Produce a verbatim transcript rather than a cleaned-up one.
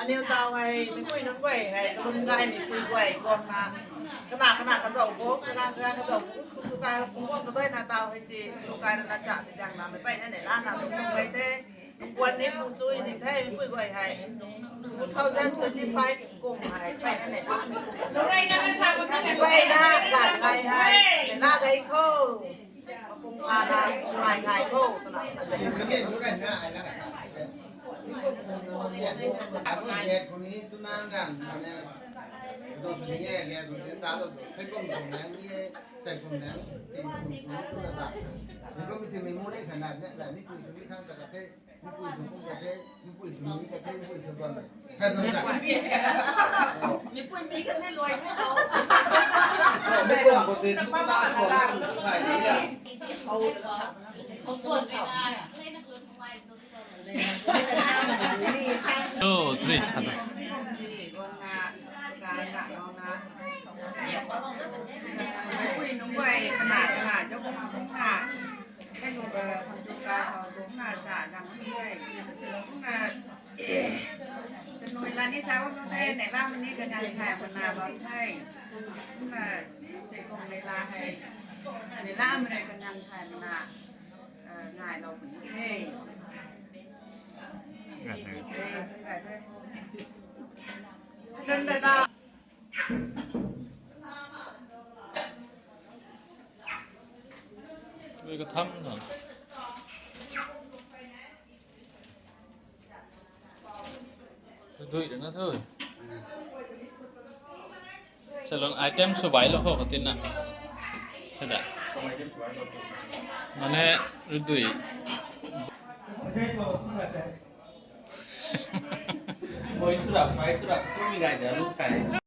Niw taw hei, meipui nunc guay hei, kalum gay meipui guay, guangna, kana kana kazauh bo, kagang kagang kazauh bo, kutu kai, pungguang kaduaina taw hei si, kutu kai rana cha, tizangna, meic peyna neih lana, kum kum gay the, kapuan ni pu chui ni the, meipui guay hei, two thousand twenty-five kum hei, peyna neih lana, peyna, gan gay hei, neih la gay khou, kapung ana, pung gay gay khou, kana, Meipui mi kan the luai the. Two, three. Chanui la ni sa bam the, neih lamei ni kanganv thay mana bam the. Kumna, se kum neih la hei. Neih lamei rui kanganv thay mana, eh, ngailou puni the. Dun da da. Wei katham na. Dui na thu. Salon item sw bai lo ho katina. Thada. Mane, rui dui. Moi sura, fry sura, tu mi gai da lu kai.